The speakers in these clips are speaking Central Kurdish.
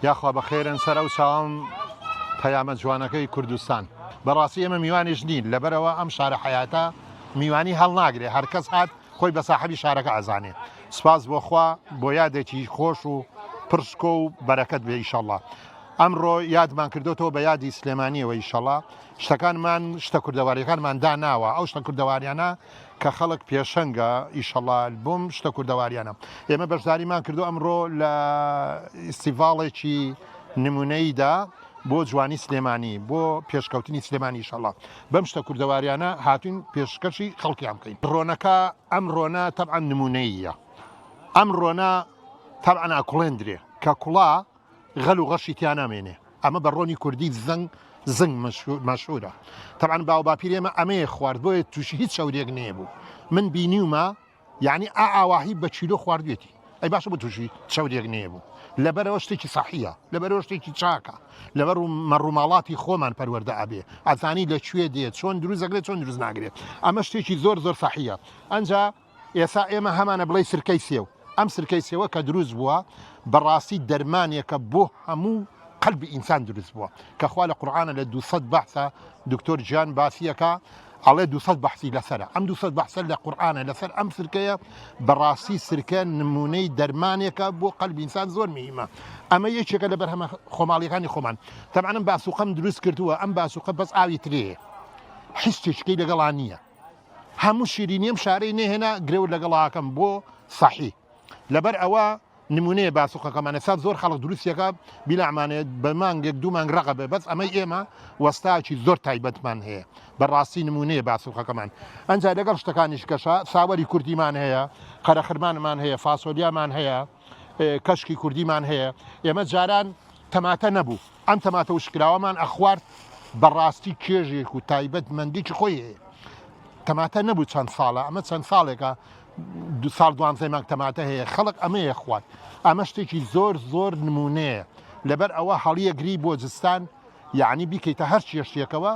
یاخوا بەخێرن سەر ئەو چاوم پەیامە جوانەکەی کوردستان بەڕاستی ئێمە میوانیش نین لەبەرەوە ئەم شارە حیاتە میوانی هەڵناگرێ هەرکەس هات خۆی بە ساحەبی شارەکە ئەزانێ سپاس بۆ خوا بۆ یادێکی خۆش و پڕشکۆ و بەرەکەت بێ ئیشەڵا ئەمڕۆ یادمان کردوتەوە بە یادی سلێمانیەوە ئیشەڵا شتەکانمان شتە کوردەواریەکانمان داناوە ئەو شتە کوردەواریانە کە خەڵک پێشەنگە ئیشەڵا بۆم شتە کوردەواریانە ئێمە بەشداریمان کردو ئەمڕۆ لە ئیستیڤاڵێکی نمونەیدا بۆ جوانی سلێمانی بۆ پێشکەوتنی سلێمانی ئیشەڵا بەم شتە کوردەواریانە هاتوین پێشکەشی خەڵکیان بکەین ڕۆنەکە ئەم ڕۆنە تەبعەن نمونەییە ئەم ڕۆنە تەبعەن ئەکوڵێندرێ کە کوڵا غەل و غەشی تیا نامێنێ ئەمە بە ڕۆنی کوردی زەنگ زنگ مەشهورە تەبعەن باو باپیر ئێمە ئەمەیە خوارد بۆیە تووشی هیچ چەوریەک نەیەبوو من بینیومە یعنی ئا ئاواهی بە کیلۆ خواردوێتی ئەی باشە بۆ تووشی چەوریەک نەیەبوو لەبەرەوە شتێکی سەحیە لەبەرەوە شتێکی چاکە لەبەر و مەڕوماڵاتی خۆمان پەروەردە ئەبێ ئەزانی لە کوێ دێ چۆن دروست دەکرێت چۆن دروست ناگرێت ئەمە شتێکی زۆر زۆر سەحیە ئەنجا ئێسا ئێمە هەمانە بڵێی سرکەی سێو، ئەم سرکەی سێوە کە دروست بووە بەڕاستی دەرمانێکە بۆ هەموو قەلبی ئینسان دروست بووە کە خوا لە قورعانە لە 200 بەحسە دکتۆر گیان باسیەکە ئەڵێ 200 بەحسی لەسەرە ئەم 200 بەحسە لە قورعانە لەسەر ئەم سرکەیە بەڕاستی سرکە نمونەی دەرمانێکە بۆ قەلبی ئینسان زۆر مهمە ئەمە یەکێکە لە بەرهەمە خۆماڵیەکانی خۆمان تەبعەن ئەم باسوقەم دروست کردووە ئەم باسوقە بەس ئاوی ترێیە هیچ شتێکی لەگەڵا نییە هەموو شیرینیم شارەی نەهێنا گرەوت لەگەڵاکەم بۆ سەحی لەبەر ئەوە نمونەیە باسوقەکەمان ئێستا زۆر خەڵک دروستیەکە بیلامانێت بە مانگێک دوو مانگ ڕەقە بێ بەس ئەمەی ئێمە وەستاکی زۆر تایبەتمان هەیە بەڕاستی نمونەیە باسوقەکەمان ئەنجا لەگەڵ شتەکانیش کەشە ساوەری کوردیمان هەیە قەرەخرمانمان هەیە فاسۆلیامان هەیە کەشکی کوردیمان هەیە ئێمە جاران تەماتە نەبوو ئەم تەماتە وشکراوەمان ئەخوارد بەڕاستی چێژێک و تایبەت مەندێکی خۆی هەیە تەماتە نەبوو چەند ساڵە ئەمە چەند ساڵێکە دو ساڵ دوانزەی مانگ تەماتە هەیە خەڵک ئەمەیە خوارد ئەمە شتێکی زۆر زۆر نمونەیە لەبەر ئەوە هەڵیەگری بۆ جستان یعنی بیکەیتە هەر چێشتێکەوە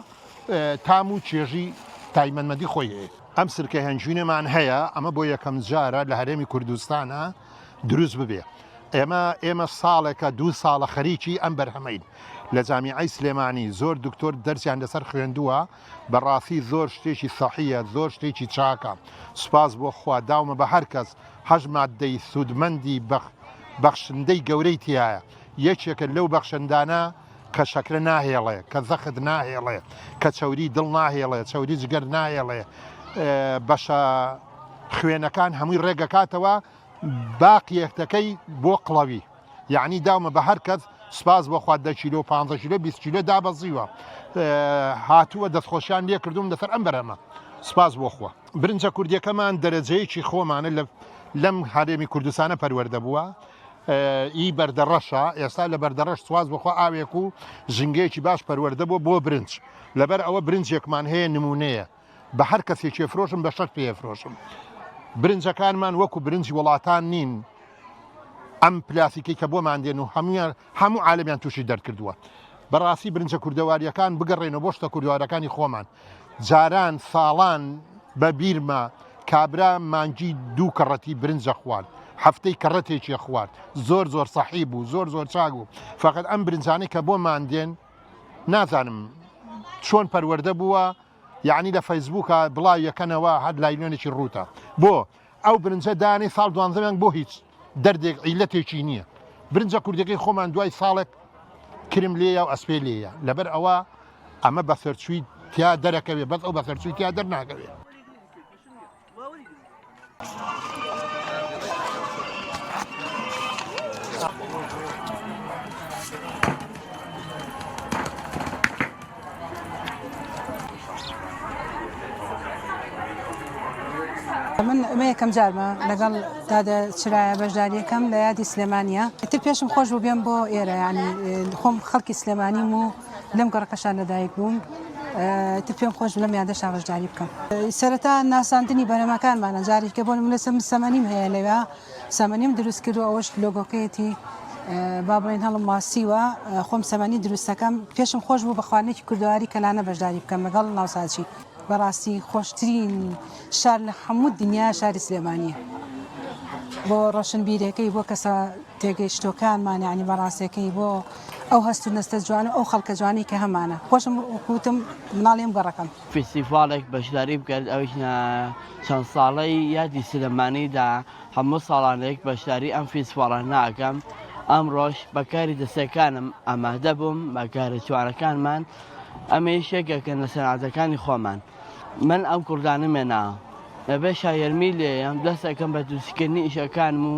تام و چێژی تایمەندمەندی خۆی هەیە ئەم سرکە هەنجوینەمان هەیە ئەمە بۆ یەکەم جارە لە هەرێمی کوردستانە دروست ببێ ئێمە ئێمە ساڵێکە دوو ساڵە خەریکی ئەم بەرهەمەین لە جامیعەی سلێمانی زۆر دکتۆر دەرسیان لەسەر خوێندووە بەڕاستی زۆر شتێکی سەحیە زۆر شتێکی چاکە سوپاس بۆ خوا داومە بە هەر کەس هەش ماددەی سوودمەندی بەخشندەی گەورەی تایە یەکێکە لەو بەخشندانە کە شەکرە ناهێڵێ کە زەخت ناهێڵێ کە چەوری دڵ ناهێڵێ چەوری جگەر ناهێڵێ بەشە خوێنەکان هەمووی ڕێگەکاتەوە باقیەکتەکەی بۆ قڵەوی یەعنی داومە بە هەر کەس سپاس بۆ خوا دە کیلۆ پ کیلۆ 20 کیلۆ دابەزیوە هاتووە دەستخۆشیان لێ کردوم لەسەر ئەم بەرهەمە سپاس بۆ خوا برنجە کوردیەکەمان دەرەجەیەکی خۆمانە لە لەم هەرێمی کوردستانە پەروەردە بووە ئی بەردەڕەشە ئێستا لە بەردەڕەش سواز بخوا ئاوێک و ژینگەیەکی باش پەروەردە بووە بۆ برنج لەبەر ئەوە برنجێکمان هەیە نمونەیە بە هەر کەسێکی فرۆشم بە شەرت پێ فرۆشم برنجەکانمان وەکو برنجی وڵاتان نین ئەم پلاسیکەی کە بۆمان دێن و هەمویان هەموو عالمیان تووشی دەرکردووە بەڕاستی برنجە کوردەواریەکان بگەڕێنەوە بۆ شتە کوردوارەکانی خۆمان جاران ساڵان بە بیرمە کابرا مانگی دوو کەڕەتی برنجە خوارد هەفتەی کەڕەتێکی خوارد زۆر زۆر سەحی بوو زۆر زۆر چاک بوو فقط ئەم برنجانەی کە بۆمان دێن نازانم چۆن پەروەردە بووە یەعنی لە فەیسبووکا بڵاویەکەنەوە هەر لایلۆنێکی ڕووتە بۆ ئەو برنجە دانێ ساڵ دوانزە مانگ بۆ هیچ دەردێک عیلەتێکی نییە برنجە کوردەکەی خۆمان دوای ساڵێک کرم لێیە و ئەسپێ لێیە لەبەر ئەوە ئەمە بەسەرچووی تیا دەرەکەوێ بەس ئەو بەسەرچووی تیا دەرناکەوێ. من ئەمە یەکەم جارمە لەگەڵ دادە چرایە بەشداریەکەم لە یادی سلێمانە تر پێشم خۆش بوو بێم بۆ ئێرە ینی خۆم خەڵکی سلێمانیم و لەم گەڕەکەشان لەدایک بووم. تر پێم خۆش لەم یادەشا بەشداری بکەم. سەرەتا ناساندنی بەرهەمەکانمانە جارێکە بۆ نمونە من سەمەنیم هەیە لەوێ سەمەنیم دروست کردو ئەوەش لۆگۆکەیەتی با بڵێن هەڵم ماسیوە خۆم سەمەنی دروستەکەم پێشم خۆش بوو بە خواردنێکی کوردەواری کەلانە بەشداری بکەم لەگەڵ ناوساچی. بەڕاستی خۆشترین شار لە هەموو دنیا شاری سلێمانیە بۆ ڕۆشنبیرەکەی بۆ کەسە تێگەیشتوەکانمان یعنی بەڕاستەکەی بۆ ئەو هەست و نەستە جوان و ئەو خەڵکە جوانی کە هەمانە خۆشم وتم مناڵیم گەڕەکەم. فیستیڤاڵێک بەشداری بکرد ئەویش چەند ساڵەی یادی سلێمانیدا هەموو ساڵانێک بەشداری ئەم فیستیڤاڵە ناکەم ئەمڕۆش بە کاری دەستەکانم ئامادە بووم بە کارە جوانەکانمان ئەمە یەکێکە لە سەنعەتەکانی خۆمان من ئەم کوردانە مێنا لەبێ شایەرمی لێیەم دەست ئەەکەم بە دروستکردنی ئیشەکانم و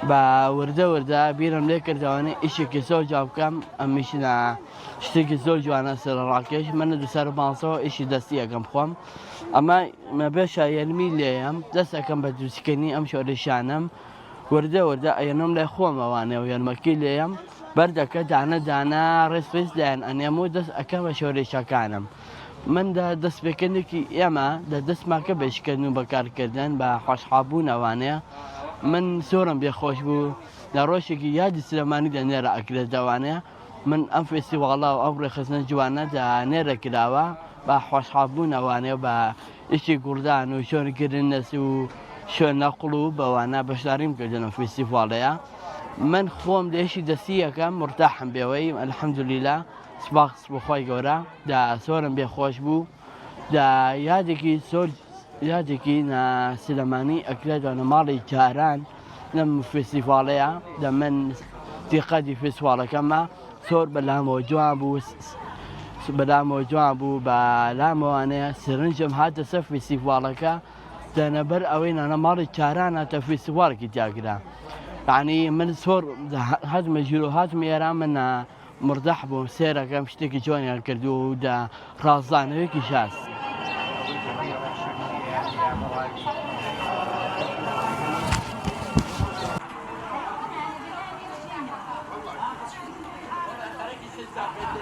بە وردە وردە بیرم لێ کردەوەێ ئیشێکی زۆر جوان بکەم ئەمیش لە شتێکی زۆر جوانە سەر ڕاکێش من لە دوسەر پانسەوە ئیشی دەستی ئەەکەم خۆم ئەمە مەبێ شایەرمی لێیەم دەست ئەەکەم بە دروستکردنی ئەم شۆرشانم وردە وردە ئەیەنم لای خۆمەوانێ و یەرمەکی لێیەم بەردەکە دانە دانە ڕێز ڕێز لایەن ئەنێم و دەست ئەکەم بە شۆرشەکانم من دە دەستپێکردنێکی ئێمە دە دەستماکە بەشکردن و بەکارکردن بە خۆشحابوونەوانەیە من زۆرم بێخۆش بوو لە ڕۆژێکی یادی سلێمانی دە نێرە ئەکرێت دەوانەیە من ئەم فێستیواڵە و ئەم ڕێکخستنە جوانە دە نێرە کراوە بە خۆشحابوونەوانەیە بە ئیشی گوڵدان و شۆن گرنەس و شوێن نەقڵ و بەوانە بەشداریم کردن ئەم فیستیڤاڵەیە من خۆم لێشی دەستی یەکەم مرتاحم بێوەی الحمدللە سپاس بۆ خوای گەورە دا زۆرم بێ خۆش بوو دا یادێکی زۆر یادێکی نا سلێمانی ئەکرێتەوە ماڵی جاران لەم فێستیڤاڵەیە دە من دیقەتی فێستیڤاڵەکەمە زۆر بەلامەوە جوان بوو بەلامەوە جوان بوو بەلامەوانەیە سرنجم هاتە سەر فێستیڤاڵەکە دەنەبەر ئەوەی نانە ماڵی چارانە تە فێستیڤاڵێکی تیاکرا یعنی من زۆر هاتمە ژیرۆ هاتم ئێران من مردەح بووم سێرەکەم شتێکی جوانیان کردو و دە ڕازانەوەیەکی شاز.